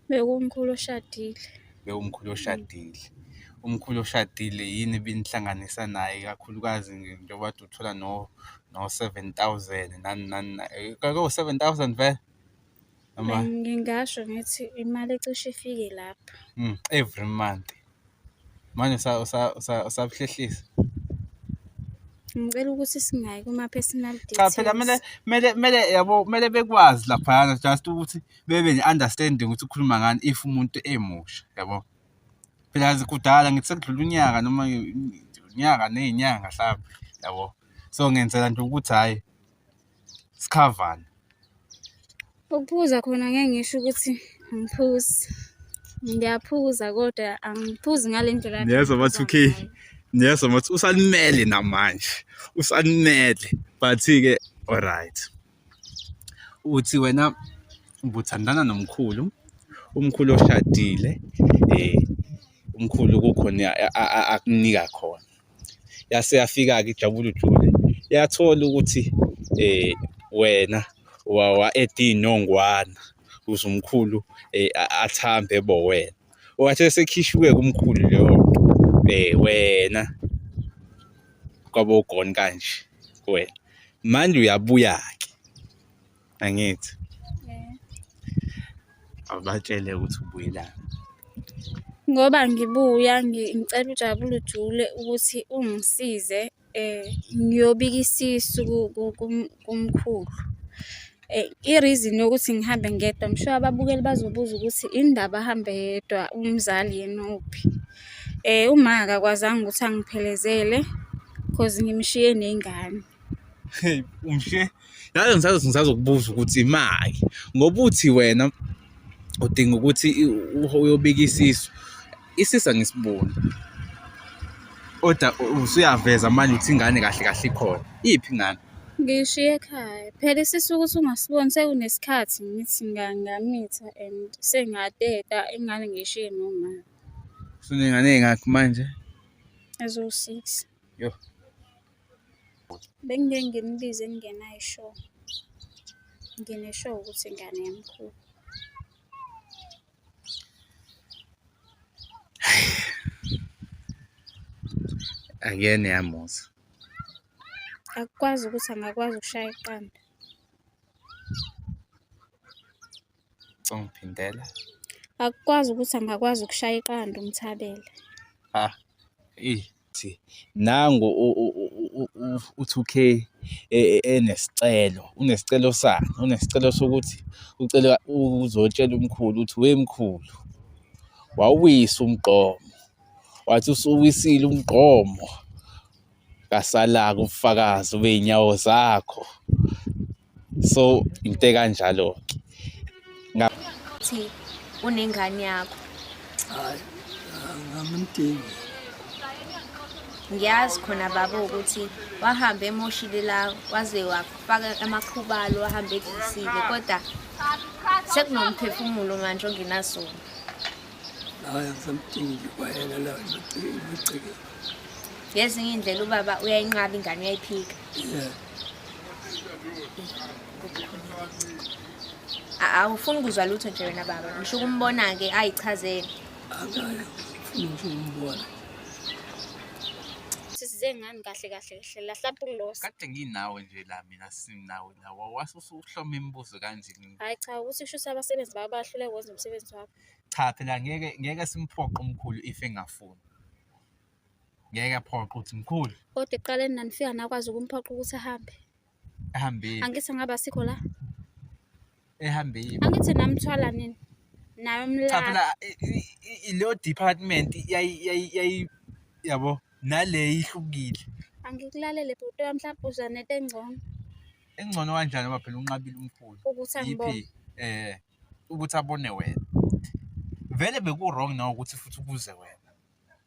Bekuwumkhulu oshadile. Bewumkhulu oshadile. Umkhulu oshadile yini ebinihlanganisa naye, ikakhulukazi njengoba kade uthola no-seven thousand nani nani, kwakuwu-seven thousand vele? Noma? Ngingasho ngithi imali ecishe ifike lapho. Every month. Manje usabuhlehlisa? Ngicela ukuthi singayi kuma-personal Cha phela kumele details. kumele kumele yabo kumele bekwazi laphayana just ukuthi bebe ne-understanding ukuthi ukhuluma ngani if umuntu emusha yabo. Phela yazi kudala ngithi sekudlula unyaka noma unyaka ney'nyanga hlampe yabo. So ngenzela nje ukuthi hhayi sikhavane. Ukuphuza khona ngeke ngisho ukuthi angiphuzi. Ngiyaphuza kodwa angiphuzi ngale ndlela kade Niyezwa ngiphuza ma-2K, ngayo. niyezwa mathi usanimele namanje, usanimele but-ke alright. Uthi wena ubuthandana nomkhulu, umkhulu oshadile, umkhulu kukhona akunika khona. Yase yafika-ke iJabula Ujule, yathola ukuthi wena wa-add-a iy'nongwana ukuze umkhulu athambe ebe uwena. Wathi esekhishiwe-ke umkhulu leyo nto, wena kwaba ugone kanje kuwena. Manje uyabuya-ke, angithi? Awubatshele ukuthi ubuyelani. Ngoba ngibuya ngicela uJabula Ujule ukuthi ungisize ngiyobika isisu kumkhulu. I-reason yokuthi ngihambe ngedwa, I'm sure ababukeli bazobuza ukuthi yini ndaba ahambe yedwa, umzali yena uphi? Uma akakwazanga ukuthi angiphelezele cause ngimshiye ney'ngane. Hey, umshiye yazi ngisazokubuza ukuthi imali ngoba uthi wena udinga ukuthi uyobika isisu, isisu angisiboni kodwa usuyaveza manje ukuthi ingane kahle kahle ikhona. Iphi ingane? Ngiyishiye ekhaya. Phela isisu ukuthi ungasiboni sekunesikhathi ngithi ngamitha and sengateta ingane ngiyishiye noma. Usuney'ngane ey'ngakhi manje? Eziwu-six. Yo. Bengingeke nginibize ngingenayo i-sure. Ngine-sure ukuthi ingane yamkhulu. Akuyena eyamusa. Akukwazi ukuthi angakwazi ukushaya iqanda. Ungiphindela. Akukwazi ukuthi angakwazi ukushaya iqanda umthabela. Ha. Ithi nangu u-2K enesicelo, unesicelo sani? Unesicelo sokuthi ucela uzotshela umkhulu ukuthi we mkhulu, wawisa umgqomo, wathi usuwisile umgqomo, kasalaka ubufakazi bey'nyawo zakho. So into ekanjalo-ke. Thi unengane yakho. Hayi, angimdingi. Ngiyazi khona baba ukuthi wahamba emoshile la waze wafaka amakhubalo wahamba edlisile kodwa sekunomphefumulo manje ongenasona. Hayi, angisamdingi nje kwayena la emagcekeni. Ngezinye iy'ndlela ubaba uyayinqaba ingane uyayiphika. Yeah. Awufuni ukuzwa lutho nje wena baba. Ngisho ukumbona-ke ayichazele. Akayi, ngifuna nje ukumbona. Sisize ngani kahle kahle kahle la hlampe ukulosa. Kade nginawe nje la mina sinawe la wase usuhloma imibuzo kanje. Hhayi cha ukuthi kusho ukuthi abasebenzi babo bayahluleka ukwenza umsebenzi wabo. Cha phela ngeke ngeke simphoqe umkhulu if engafuni. Ngeke aphoqe ukuthi mkhulu Kodwa ekuqaleni nanifika nakwazi ukumphoqa ukuthi ahambe. ehambile Angithi ngabe asikho la. ehambile. Angithi namthwala nini? Naye Cha umlaphi. phela leyo department yayi yayi yayi yabo nale ihlukile. Angikulalele bhuti wami mhlawumbe uza nento engcono. Engcono kanjani ngoba phela unqabile umkhulu. Ukuthi angibone. Yiphi ukuthi abone wena. Vele beku wrong nawe ukuthi futhi ukuze wena.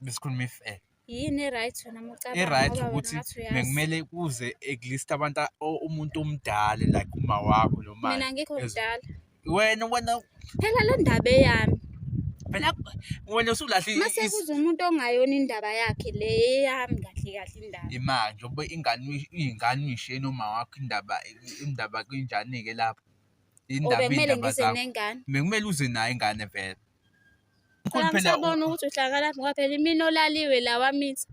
Besikhuluma i-fair. Yini e-right wena uma ucabanga I-right ngoba wena ukuthi ngathi uyazi. bekumele kuze at least abantu umuntu omdala like uma wakho noma Mina angikho mdala. Wena wena Phela le ndaba eyami. phela wena usulahle Mase kuza umuntu ongayona indaba yakhe le eyami kahle kahle indaba. imali njengoba ingane uyishiye noma wakho indaba indaba kunjani-ke lapho. Or Indaba bekumele iy'ndaba ngize zakho. nengane? Bekumele uze nayo ingane vele. Phela Mkhulu phela ngisabona ukuthi uhlangana ngoba phela imina olaliwe la wamitha.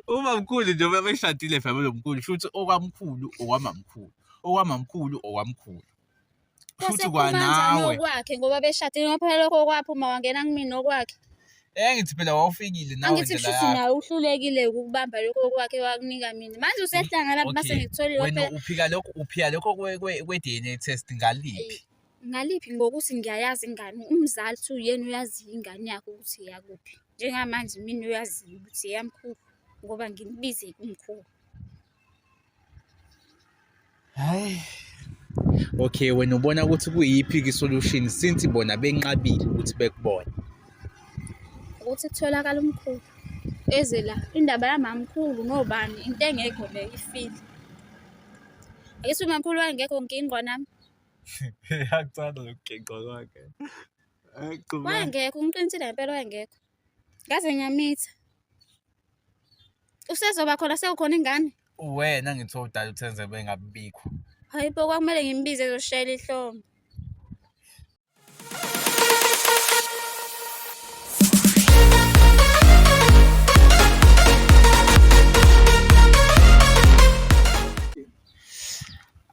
Uma mkhulu nje uma beshadile phela lo mkhulu shuthi okwamkhulu okwamamkhulu okwamamkhulu okwamkhulu. Shuthi Kwase kumanjani kwanawe. okwakhe ngoba beshadile ngoba phela lokho kwaphuma wangena kumina okwakhe. Ngithi phela wawufikile nawe Angithi ndlela kushuthi yakho. nawe uhlulekile ukubamba lokho okwakhe wakunika mina. Manje usehlangana lapho mase Okay. ngikutholile Wena phela uphika lokho uphika lokho kwe-DNA test ngaliphi? Ngaliphi ngokuthi ngiyayazi ingane, umzali uthi uyena uyaziyo ingane yakhe ukuthi iyakuphi. Njengamanje mina uyaziyo ukuthi eyamkhulu ngoba ngimbize kumkhulu. Hhayi. Okay, wena ubona ukuthi kuyiphi-ke i-solution since bona benqabile ukuthi bekubone? Ukuthi kutholakale umkhulu eze la, indaba yamamkhulu nobani into engekho le ifile. Ake umamkhulu wayengekho ngingqwa nami. Ngiyakuthanda lokugenqwa kwakhe. Wayengekho, ngiqinisile ngempela wayengekho. Ngaze ngamitha. Usezoba khona sekukhona ingane. Uwena ngithi udala uthenze bengabikho. Hayi bo, kwakumele ngimbize ezoshayela ihlombe.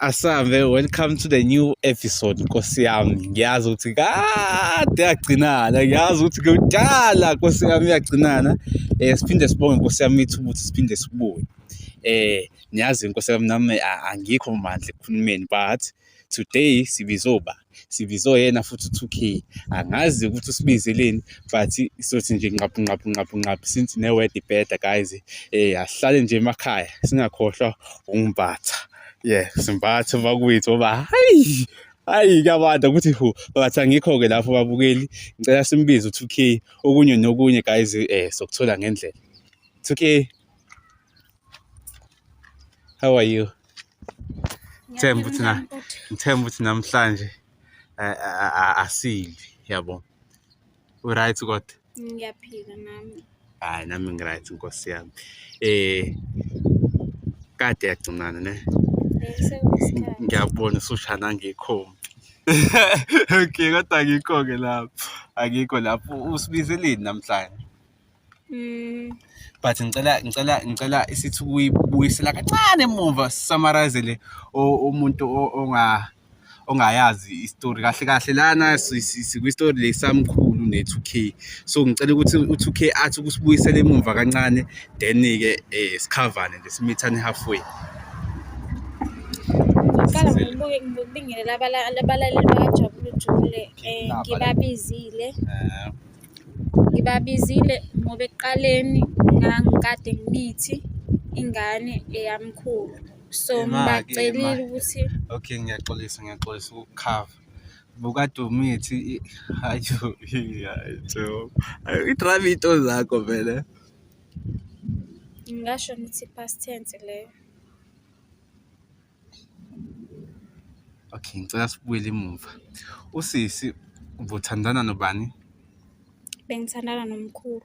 Asambe, welcome to the new episode nkosi yami. Ngiyazi ukuthi kade yagcinana, ngiyazi ukuthi kudala nkosi yami yagcinana. Siphinde sibonge nkosi yami ithuba ukuthi siphinde sibuye. Niyazi nkosi yami nami angikho mandla ekukhulumeni but today sibizoba sibizo yena futhi u2K. Angazi ukuthi usibizeleni but sothi nje nqaphu nqaphu nqaphu nqaphu since ne-word ibheda guys. Asihlale nje emakhaya singakhohlwa ukumbatha. Yeah, simbathe bakwethu ngoba hayi hayi kuyabanda ukuthi hu but angikho-ke lapho babukeli. Ngicela simbize u2K okunye nokunye guys sokuthola ngendlela. 2K, how are you? Ngithemba ukuthi na ngithemba ukuthi namhlanje asilwi yabo. U-right kodwa? Ngiyaphila nami. Hayi nami ngi-right nkosi yami. Kade yagcinana ne? Sekunesikhathi. Ngiyabona usushaya nangekhombi. Okay, kodwa angikho-ke lapho. Angikho lapho. Usibizeleni namhlanje? But ngicela isithi ukuyibuyisela kancane emuva summarize le umuntu ongayazi i-story kahle kahle lana sikwi-story le samkhulu ne-2K. So ngicela ukuthi u-2K athi ukusibuyisela emumva kancane then-ke sikhavane nje simithane halfway. Ngiqala ngokubingelela abalaleli bakaJabule Jule, ngibabizile. Ngibabizile ngoba ekuqaleni ngangikade ngimithi ingane eyamkhulu. So Ima-ke, ngibacelile ima. ukuthi Okay, ngiyaxolisa ngiyaxolisa ukukukhava. Bukade umithi hayi hayi i-drive iy'nto zakho vele. Ngingasho ngithi past tense leyo. Okay, ngicela sibuyele emuva. Usisi ubuthandana nobani? Bengithandana nomkhulu.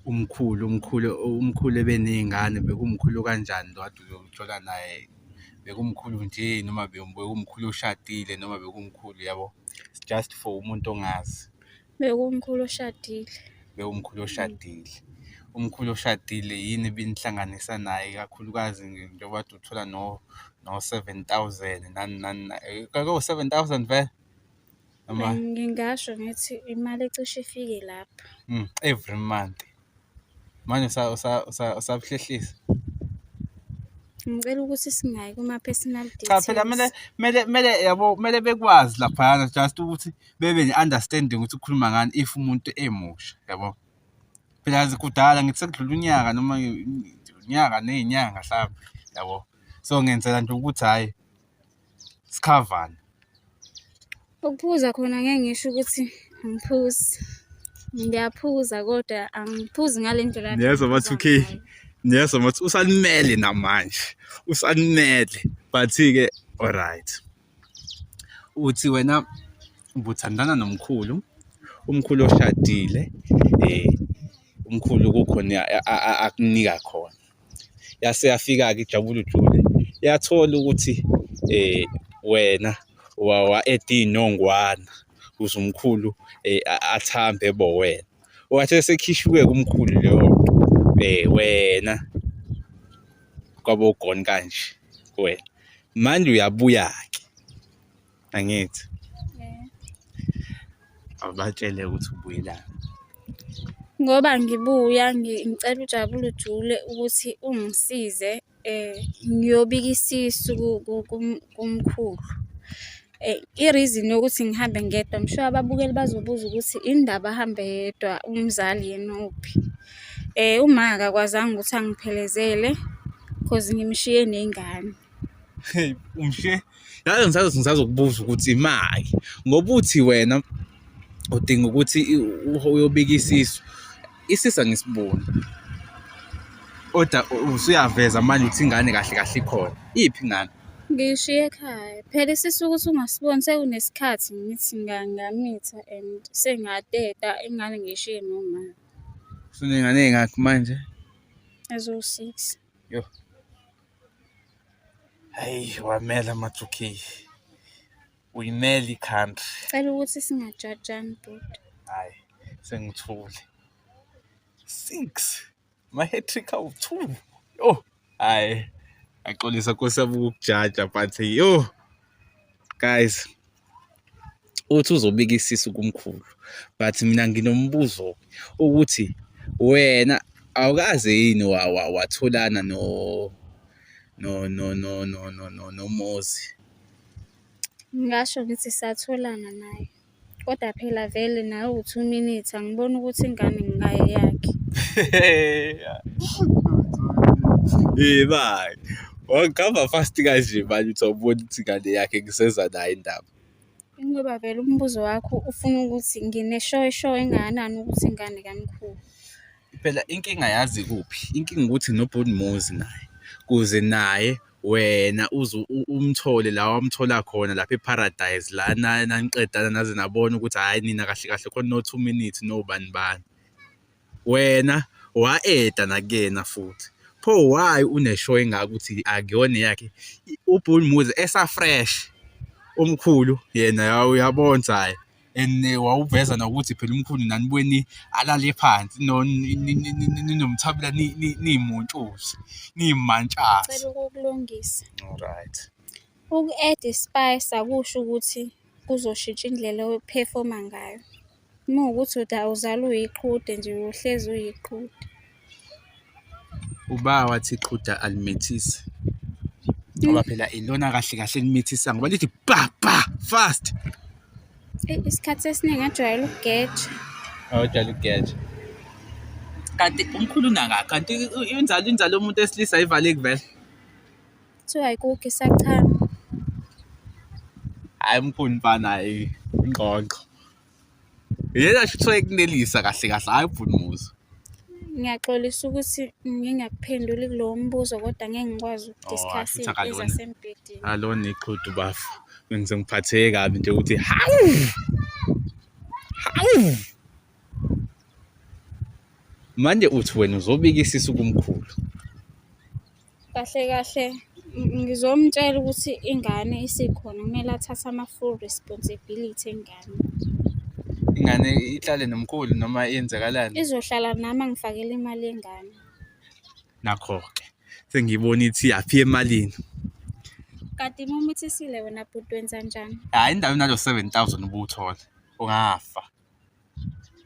Umkhulu, umkhulu, umkhulu ebeney'ngane bekumkhulu kanjani lo kade ujola naye? Bekumkhulu nje noma bekumkhulu oshadile noma bekumkhulu yabo? It's just for umuntu ongazi. Bekumkhulu oshadile. Bekumkhulu oshadile. Umkhulu oshadile yini ebinihlanganisa naye kakhulukazi njengoba kade uthola no 7,000 nani nani kwakuwu 7,000 vele? Noma Ngingasho ngithi imali ecishe ifike lapho. Every month. Manje usabuhlehlisa? Ngicela ukuthi singayi kuma-personal Cha phela details. kumele yabo kumele bekwazi laphayana just ukuthi bebe ne-understanding ukuthi ukhuluma ngani if umuntu emusha yabo. Phela yazi kudala ngithi sekudlula unyaka noma unyaka ney'nyanga mhlawumbe yabo. So ngenzela nje ukuthi hhayi sikhavane. Ukuphuza khona ngeke ngisho ukuthi angiphuzi. Ngiyaphuza kodwa angiphuzi ngale ndlela Niyezwa engiphuza ma-2K, ngayo. niyezwa mathi usanimele namanje, usanimele but-ke alright. Uthi wena ubuthandana nomkhulu, umkhulu oshadile, umkhulu kukhona akunika khona. Yase yafika-ke iJabule Jule, yathola ukuthi Wena wa-add-a iy'nongwana ukuze umkhulu athambe ebe uwena. Wathi esekhishiwe-ke umkhulu leyo nto, wena kwaba u-gone kanje kuwena. Manje uyabuya-ke, angithi? Awubatshele ukuthi ubuyelani. Ngoba ngibuya ngicela ujabule ujule ukuthi ungisize ngiyobika isisu kumkhulu. I-reason yokuthi ngihambe ngedwa, I'm sure ababukeli bazobuza ukuthi yini ndaba ahambe yedwa, umzali yena uphi? Uma akakwazanga ukuthi angiphelezele cause ngimshiye ney'ngane. Hey, umshiye yazi ngisazokubuza ukuthi imali ngoba uthi wena udinga ukuthi uyobika isisu, isisu angisiboni kodwa usuyaveza manje ukuthi ingane kahle kahle ikhona. Iphi ingane? Ngiyishiye ekhaya. Phela isisu ukuthi ungasiboni sekunesikhathi ngithi ngamitha and sengateta ingane ngiyishiye noma. Usuney'ngane ey'ngakhi manje? Eziwu-six. Yo. Hayi, wamela ama-two K. Uyimele i-country. Cela ukuthi singajajani bhuti. Hhayi, sengithule. Six, ama-hat-trick awu-two. Yo, hhayi, ngiyaxolisa Nkosi yami ukukujaja but yo, guys, uthi uzobika isisu kumkhulu but mina nginombuzo ukuthi wena awukaze yini watholana no no no no no no no noMozi? Ngingasho ngithi satholana naye, kodwa phela vele naye uwu-two minutes angiboni ukuthi ingane ngingayeyakhe. Yebani, wangihamba fast kanje manje uthi awuboni ukuthi ingane yakhe ngiseza nayo indaba. Ingoba vele umbuzo wakho ufuna ukuthi ngine-sure sure engakanani ukuthi ingane kamkhulu. Phela inkinga yazi ikuphi? Inkinga ukuthi noBhut Muzi naye, kuze naye wena uze umthole la wamthola khona lapha e-Paradise la naniqedana naze nabona ukuthi hhayi nina kahle kahle khona no-two minutes nobani bani. Wena wa-eda nakuyena futhi. Pho why une-sure engaka ukuthi akuyona eyakhe? UBhut Muzi esa-fresh, umkhulu yena uyabona ukuthi hhayi and wawuveza nokuthi phela umkhulu nanibuye alale phansi ninomthabula niy'muntshuzi, niy'mantshaza. Ngicela ukukulungisa. Alright. Uku-add i-spice akusho ukuthi kuzoshintsha indlela o-perform-a ngayo. Uma kuwukuthi uthi awuzalwa uyiqhude nje uyohlezi uyiqhude. Uba wathi iqhude alimithisi ngoba phela ilona kahle kahle elimithisa ngoba lithi ba ba fast. Isikhathi esiningi ajwayele ukugeja. Awujwayele ukugeja. Kanti umkhulu unangaphi? Kanti inzalo yomuntu wesilisa ayivaleki vele? Kuthiwa ayikukho isachama. Hhayi umkhulu mfana hhayi ingqongqo. Yena shuthi wayekunelisa kahle kahle, hhayi ubhuti Muzi. Ngiyaxolisa ukuthi ngingakuphenduli kulowo mbuzo kodwa ngeke ngikwazi uku-discuss Oh, futhi akalona. ezasembhedeni. Alona iqhude ubafo. Bengize ngiphatheke kabi nje ukuthi hawu! Hawu! Manje uthi wena uzobika isisu kumkhulu. Kahle kahle ngizomtshela ukuthi ingane isikhona kumele athathe ama-full responsibility engane. Ingane ihlale nomkhulu noma yenzakalani? Izohlala nami angifakele imali yengane. Nakho-ke sengiyibona ithi yaphi emalini. Kanti uma umithisile wena bhuti wenza njani? Hhayi indaba inalo 7,000 ubuwuthola ungafa.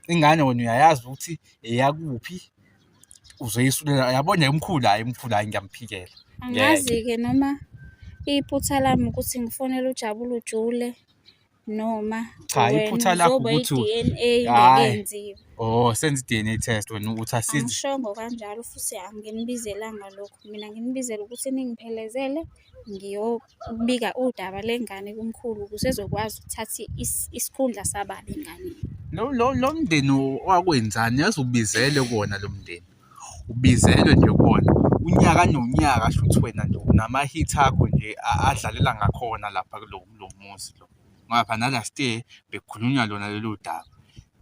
Ingane wena uyayazi ukuthi eyakuphi uzoyisulela yabona umkhulu hhayi umkhulu hhayi ngiyamphikela. Angazi-ke noma iphutha lami ukuthi ngifonele uJabule ujule noma Cha, wena iphutha lakho uzoba ukuthi- i-D_N_A Hhayi. ingekenziwe. Oh, senza i-D_N_A test wena ukuthi asizi. Angishongo kanjalo futhi anginibizelanga lokho. Mina nginibizela ukuthi ningiphelezele ngiyobika udaba lengane kumkhulu ukuze ezokwazi ukuthatha isikhundla sababa enganeni. Lo mndeni wakwenzani yazi ubizelwe kuwona lo mndeni. Ubizelwe nje kuwona. Unyaka nonyaka shuthi wena nje unama-hit akho nje adlalela ngakhona lapha kulo muzi lo. Ngoba phela na-last year bekukhulunywa lona lolu daba.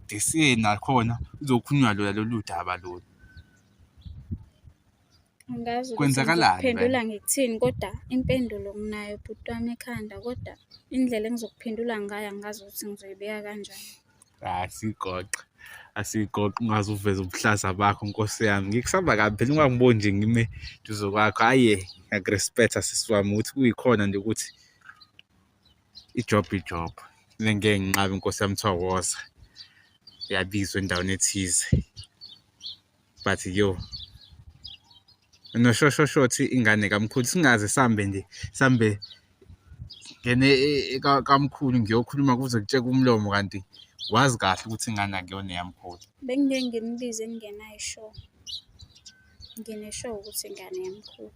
This year nakhona kuzokhulunywa lona lolu daba lolu. Angazi ukuthi Kwenzakalani ngizokuphendula vele? ngikuthini kodwa impendulo nginayo bhuti wami ekhanda kodwa indlela engizokuphendula ngayo angazi ukuthi ngizoyibeka kanjani. Asigoqe. Asigoqe ungaze uveze ubuhlaza bakho Nkosi yami. Ngikusaba kabi phela ungangiboni nje ngime duze kwakho. Hhayi ngiyakurespecta sisi wami ukuthi kuyikhona nje ukuthi ijob ijob. Mina ngeke nginqabe Nkosi yami kuthiwa woza. Uyabizwa endaweni ethize. But yo noshoshoshothi ingane kamkhulu singaze sambe nje sambe ngene kamkhulu ngiyokhuluma kuze kutsheke umlomo kanti wazi kahle ukuthi ingane akuyona eyamkhulu. Bengingeke nginibize ngingenayo isure. Ngine-sure ukuthi ingane yamkhulu.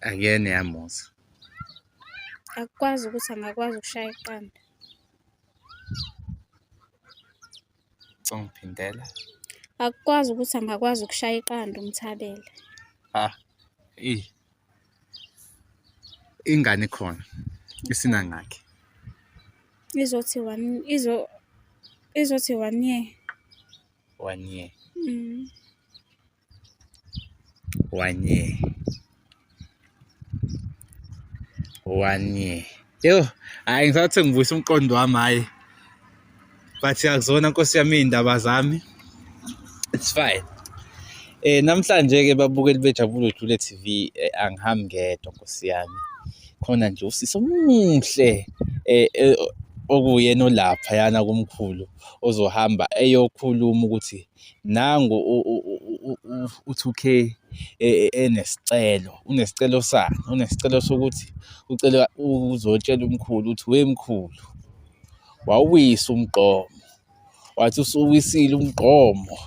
Akuyena eyamusa. Akukwazi ukuthi angakwazi ukushaya iqanda. Songiphindela. Akukwazi ukuthi angakwazi ukushaya iqanda uMthabela. Ha. Eh. Ingane ikhona. Isinangakhi. Izothi one izo izothi one year. One year. Mm. One year. One year. Yo, hayi ngisathe ngivuyisa umqondo wami hayi. But akuzona nkosi yami iy'ndaba zami. It's fine. Eh namhlanje ke babukeli beJabulo Jule TV eh, angihambi ngedwa nkosi yami. Khona nje usisi omuhle eh, eh okuyena olapha yana kumkhulu ozohamba eyokhuluma ukuthi Nangu u-2K enesicelo, unesicelo sani? Unesicelo sokuthi ucela uzotshela umkhulu ukuthi we mkhulu, wawuwisa umgqomo, wathi usuwisile umgqomo,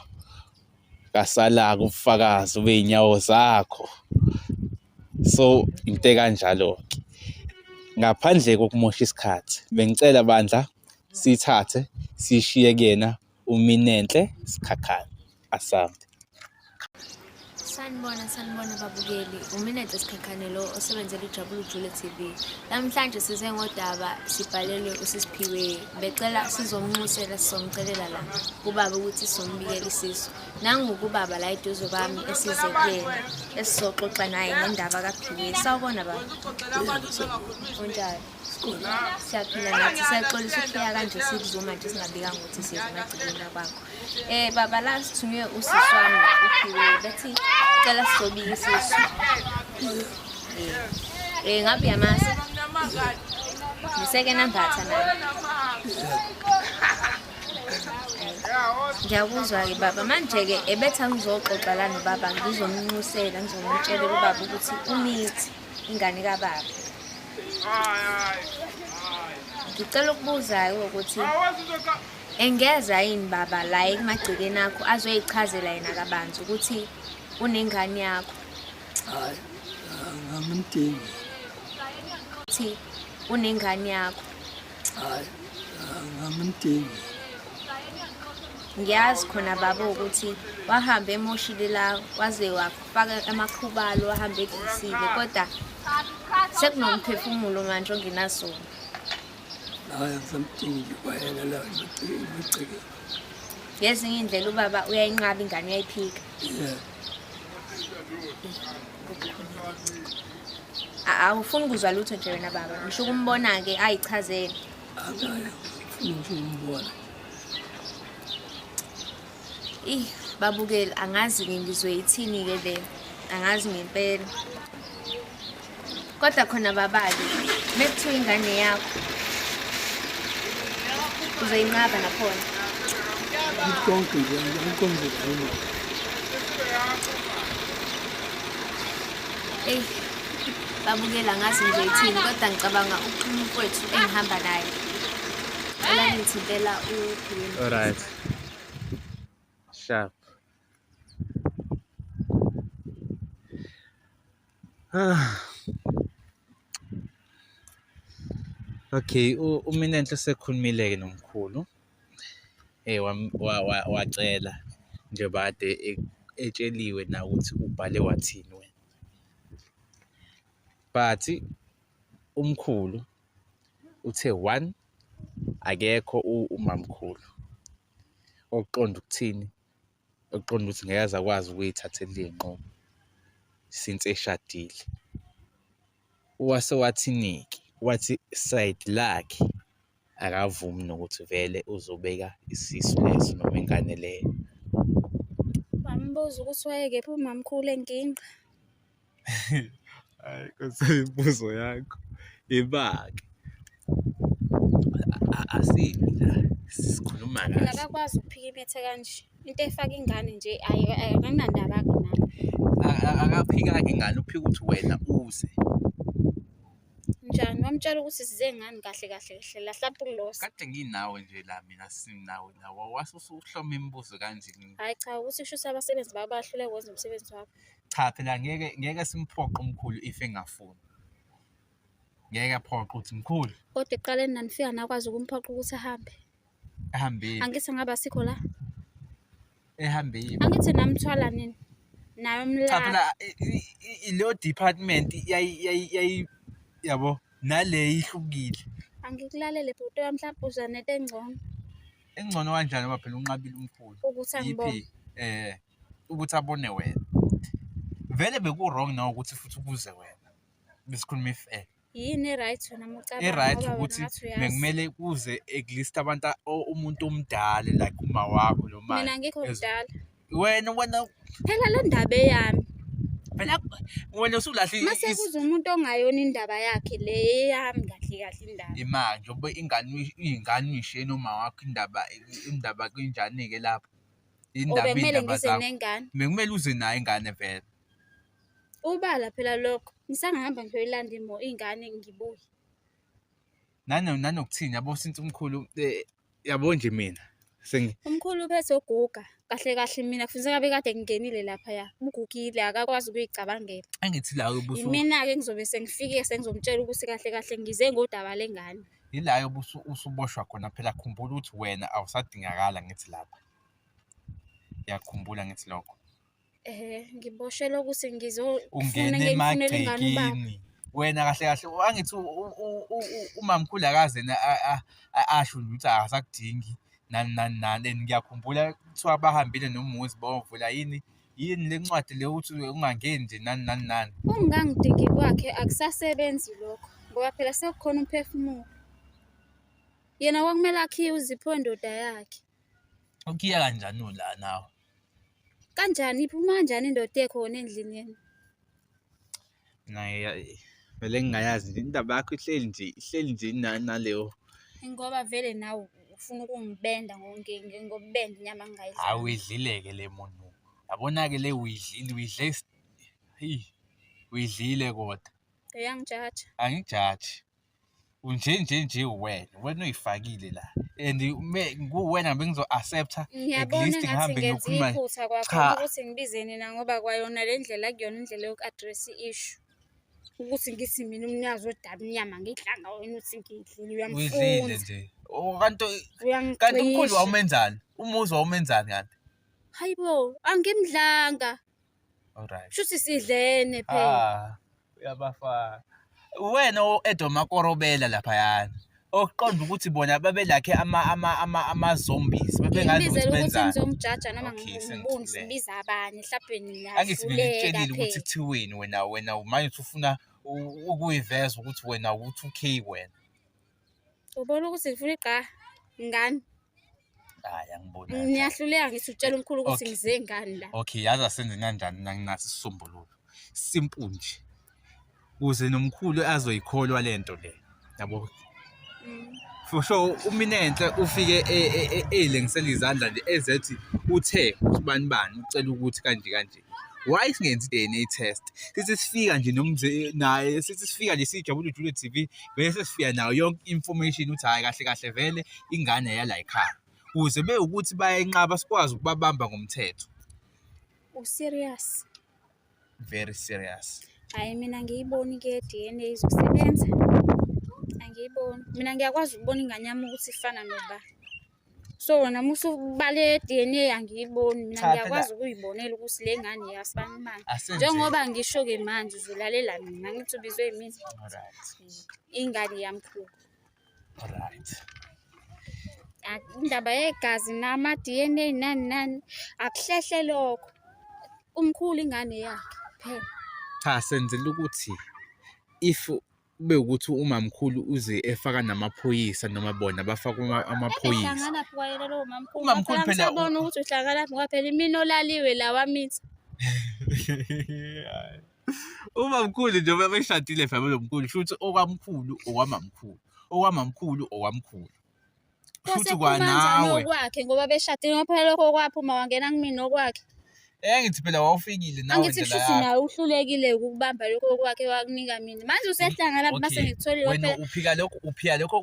kwasala-ke ubufakazi bey'nyawo zakho. So, into ekanjalo-ke. Ngaphandle kokumosha isikhathi, bengicela bandla siyithathe siyishiye kuyena uMinenhle Sikhakhane. Asante. Sanibona, sanibona babukeli. UMinenhle Sikhakhane lo osebenzela uJabula Ujule TV. Namhlanje size ngodaba sibhalelwe uSisiphiwe. Becela sizomnxusela sizomcelela la kubaba ukuthi sizombikela isisu. Nangu kubaba la eduze kwami esize kuyena esizoxoxa naye ngendaba kaPhiwe. Sawubona baba. Unjani? Siyaphila nathi siyaxolisa ukufika kanje sikuzuma nje singabikanga ukuthi siza emagcekeni akwakho. Baba la sithunywe usisi wami uphiwe bethi cela sizobika isisu. Ngabe uyamazi? Ngiseke nambatha naye. Ngiyakuzwa-ke baba manje-ke ebethi angizoxoxa la nobaba ngizomnxusela ngizomtshela ubaba ukuthi umithi ingane kababa. Ngicela ukubuza-ke ukuthi engeza yini baba la emagcekeni akho azoyichazela yena kabanzi ukuthi unengane yakho. Hayi, angimdingi. Ukuthi unengane yakho. Hayi, angimdingi. Ngiyazi khona baba ukuthi wahamba emoshile la waze wafaka amakhubalo wahamba edlisile kodwa sekunomphefumulo manje ongenasona. Hayi, angisamdingi nje kwayena la emagcekeni. Ngezinye iy'ndlela ubaba uyayinqaba ingane uyayiphika. Yeah. Awufuni kuzwa lutho nje wena baba. Ngisho ukumbona-ke ayichazele. Akayi, ngifuna nje ukumbona. Ih, babukeli angazi-ke ngizoyithini-ke le. Angazi ngempela. Kodwa khona baba-ke, mekuthiwa ingane yakho uzoyinqaba nakhona. Konke nje angikonke nje. Eyi, babukela ngazi ngizoyithini kodwa ngicabanga ukuxhuma umfowethu engihamba naye. Cela ningithintela uPhiwe. Alright. Sharp. Ah. Okay, uMinenhle usekhulumile-ke nomkhulu. Wacela njengoba kade etsheliwe na ukuthi ubhale wathini wena. But umkhulu uthe one, akekho umamkhulu. Okuqonda ukuthini? Okuqonda ukuthi ngeke aze akwazi ukuy'thathela iy'nqumo since eshadile. Wase wathini-ke? Wathi side lakhe akavumi nokuthi vele uzobeka isisu leso noma ingane leyo. Wambuza ukuthi wayekephi umamkhulu enginqa. Hayi Nkosi imibuzo yakho ibake. Asimi la sikhuluma Phela kahle. akakwazi ukuphika imethe kanje. Into efaka ingane nje akanandaba-ke nayo. Akaphikanga ingane uphika ukuthi wena uze. Njani? Wamtshela ukuthi size ngani kahle kahle kahle la hlampe ukulosa. Kade nginawe nje la mina sinawe la wase usuhloma imibuzo kanje. Hhayi cha ukuthi kusho ukuthi abasebenzi babo bayahluleka ukwenza umsebenzi wabo. Cha phela ngeke ngeke simphoqe umkhulu if engafuni. Ngeke aphoqe ukuthi mkhulu. Kodwa ekuqaleni nanifika nakwazi ukumphoqa ukuthi ahambe. Ehambile. Angithi ngabe asikho la. Ehambile. Angithi namthwala nini? Nayo Cha phela mlala. leyo department yayi yayi yayi yabo nale ihlukile. Angikulalele bhuti wami mhlawumbe uza nento engcono. Engcono kanjani ngoba phela unqabile umkhulu. Ukuthi angibone. Yiphi ukuthi abone wena. Vele beku wrong nawe ukuthi futhi ukuze wena. Besikhuluma i-fair. Yini e-right wena uma ucabanga I-right ngoba wena ukuthi ngathi uyazi. bekumele kuze at least abantu umuntu omdala like uma wakho noma Mina angikho mdala. Wena wena Phela le ndaba eyami. Phela wena usulahle Mase kuza umuntu ongayona indaba yakhe le eyami kahle kahle indaba. Imanje njengoba ingane ingane uyishiye noma wakho indaba indaba kunjani-ke lapho? Indaba Bekumele iy'ndaba ngize zakho. nengane. Bekumele uze nayo ingane vele. Ubala phela lokho. Ngisangahamba ngiyoyilanda ingane ngibuye. Nanokuthini yabo since umkhulu yabo nje mina Umkhulu uphethe uguga. Kahle kahle mina kufuneka bekade ngingenile laphaya. Ugugile akakwazi ukuyicabangela. Angithi la Yimina-ke ngizobe sengifike sengizomtshela ukuthi kahle kahle ngize ngodaba lengane. Yila usuboshwa khona phela khumbula ukuthi wena awusadingakala ngithi lapha. Uyakhumbula ngithi lokho. Ngiboshelwe ukuthi ngizofuna Ungena ngifunela ingane ubaba. emagcekeni. Wena kahle kahle angithi umamkhulu akaze asho nje ukuthi akasakudingi nani nani nani and ngiyakhumbula kuthiwa bahambile nomuzi bayovula yini yini le ncwadi le ukuthi ungangeni nje nani nani nani. Ukungangidingi kwakhe akusasebenzi lokho ngoba phela sekukhona umphefumulo. Yena kwakumele akhiye uzipho wendoda yakhe. Ukhiya kanjani la nawe? Kanjani iphuma kanjani indoda ekhona endlini yena? Naye vele ngingayazi nje indaba yakho ihleli nje ihleli nje naleyo. Ngoba vele nawe ufuna ukungibenda ngokubenda inyama engingayidlanga. Hayi uyidlile-ke le muntu. Yabona-ke le uyidlile uyidle heyi uyidlile kodwa. Uyangijaja. Angikujaji. Unje nje nje wena wena uyifakile la and kuwena bengizo-accept-a at Ngiyabona least engathi ngihambe ngenza ngiyokhuluma. iphutha Cha. kwakhona ukuthi ngibize nina ngoba kwayona le ndlela akuyona indlela yoku-address i-issue. Ukuthi ngithi mina umnikazi wodaba inyama ngiyidlanga wena uthi ngiyidlile Uyidlile uyamfunza. nje. Oh, kanti kanti umkhulu Uyangicisha. wawumenzani? Umuzi wawumenzani kanti? Hayi bo, angimdlanga. Alright. Shuthi sidlene phela. Ah, uyabafaka. Wena o-Edom laphayana. Okuqonda ukuthi bona babelakhe ama zombies, babengazi Ngibizele ukuthi ukuthi benzani. ngizomjaja noma Okay, ngibone sengithule. ngibiza abanye mhlawumbe Angithi mina niyahluleka ngikutshelile ukuthi phela. kuthiweni wena wena manje usufuna ukuyiveza ukuthi wena u-2K wena. Ubona ukuthi ngifuna igqa ngani? Hayi angiboni kanjalo. Niyahluleka ngithi utshela umkhulu ukuthi Okay. ngize ngani la. Okay, yazi asenze kanjani nanginaso isisombululo. Simple nje. Ukuze nomkhulu azoyikholwa lento le. Yabo. For sure uMinenhle ufike eyilengisela izandla nje ezethi uthe usibani bani ucela ukuthi kanje kanje. Why singenzi i-DNA test? Sithi sifika nje nomze naye sithi sifika nje sijabule Jule TV bese sifika nayo yonke information ukuthi hayi kahle kahle vele ingane yala ekhaya. Ukuze bewukuthi bayenqaba sikwazi ukubabamba ngomthetho. U-serious? Very serious. Hhayi mina angiyiboni ke DNA izosebenza. Angiyiboni. Mina ngiyakwazi ukubona ingane yami ukuthi ifana noba. So wena uma usubale DNA angiyiboni. Mina Cha, phela- ngiyakwazi ukuyibonela ukuthi le ngane eyasibani bani. Asenze. Njengoba ngisho-ke manje uzolalela mina ngithi ubizwe yimina. Alright. Ingane yamkhulu. Alright. Indaba yegazi nama-D_N_A nani nani, akuhlehle lokho. Umkhulu ingane yakhe kuphela. Cha, senzela ukuthi if kube ukuthi umamkhulu uze efaka namaphoyisa noma bona bafaka amaphoyisa. Ehlanganaphi kwayena lowo mamkhulu? Umamkhulu Phela phela ngisabona ukuthi uhlanganaphi ngoba phela imini olaliwe la wamitha. Umamkhulu njengoba beshadile phela nomkhulu, shuthi okwamkhulu okwamamkhulu, okwamamkhulu okwamkhulu. Shuthi Kwase kumanjani kwanawe. okwakhe ngoba beshadile ngoba phela lokho kwaphuma wangena kumina okwakhe. Ngithi phela wawufikile nawe Angithi ndlela kushuthi yakho. nawe uhlulekile ukubamba lokho okwakhe wakunika mina. Manje usehlangana lapho mase Okay, ngikutholile wena phela. uphika lokho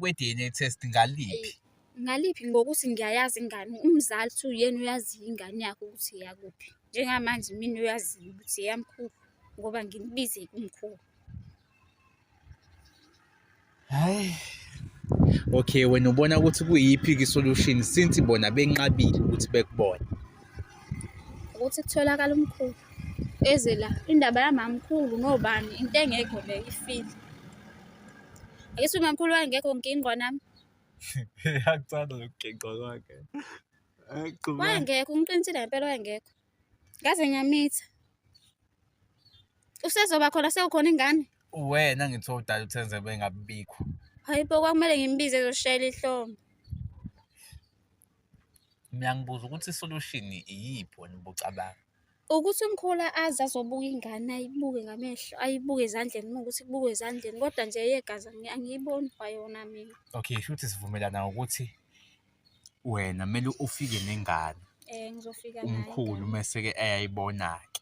kwe-DNA test ngaliphi? Ngaliphi ngokuthi ngiyayazi ingane, umzali uthi uyena uyaziyo ingane yakhe ukuthi iyakuphi. Njengamanje mina uyaziyo ukuthi eyamkhulu ngoba ngimbize kumkhulu. Hhayi. Okay, wena ubona ukuthi kuyiphi-ke i-solution since bona benqabile ukuthi bekubone? Ukuthi kutholakala umkhulu eze la, indaba yamamkhulu nobani into engekho le ifile. Ake umamkhulu wayengekho ngingqwa nami. Akuthanda lokugenqwa kwakhe. Wayengekho, ngiqinisile ngempela wayengekho. Ngaze ngamitha. Usezoba khona sewukhona ingane. Wena ngithi udala uthenze bengabikho. Hayi bo, kwakumele ngimbize ezoshayela ihlombe. Mina ngibuza ukuthi i-solution iyiphi wena ubucabanga? Ukuthi umkhulu aze azobuka ingane ayibuke ngamehlo, ayibuke ezandleni uma kuwukuthi kubukwa ezandleni, kodwa nje eyegazi angiyiboni kwayona mina. Okay, shuthi sivumelana ngokuthi wena kumele ufike nengane. Ngizofika nayo Umkhulu ingane. mese-ke eyayibona-ke.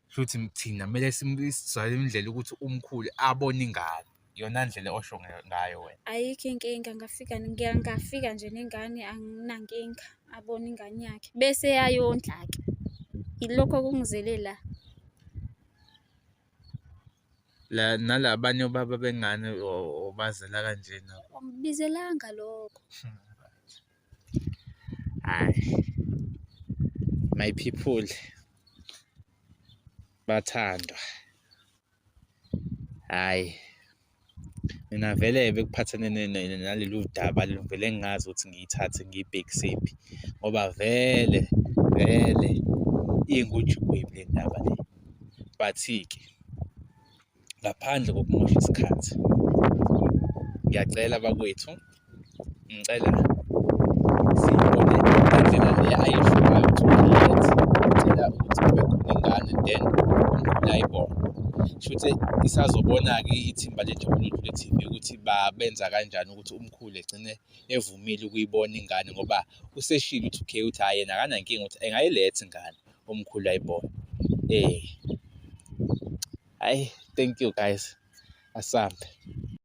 Shuthi thina kumele sizame indlela ukuthi umkhulu abone ingane. Iyona ndlela osho ngayo wena. Ayikho inkinga, ngafika ngafika nje nengane anginankinga, abone ingane yakhe. Bese eyayondla-ke. Ilokho okungizele la. La nalabanye obaba bengane obazela kanjena. Angibizelanga lokho. Hhayi. My people, bathandwa. Hhayi, mina vele bekuphathelene nalolu daba lolu vele ngingazi ukuthi ngiyithathe ngiyibhekisephi ngoba vele vele ingujugwebu le ndaba le. But-ke ngaphandle kokumosha isikhathi, ngiyacela bakwethu, ngicela siyibone indlela le ayisho ngayo ukuthi uyayiletha. Ngicela ukuthi kube khona ingane then umkhulu ayibone. Shuthi isazobona-ke ithimba leJabulujule TV ukuthi benza kanjani ukuthi umkhulu egcine evumile ukuyibona ingane ngoba useshilo u-2K ukuthi hhayi yena akanankinga ukuthi engayiletha ingane umkhulu ayibone. Hhayi, thank you guys. Asambe.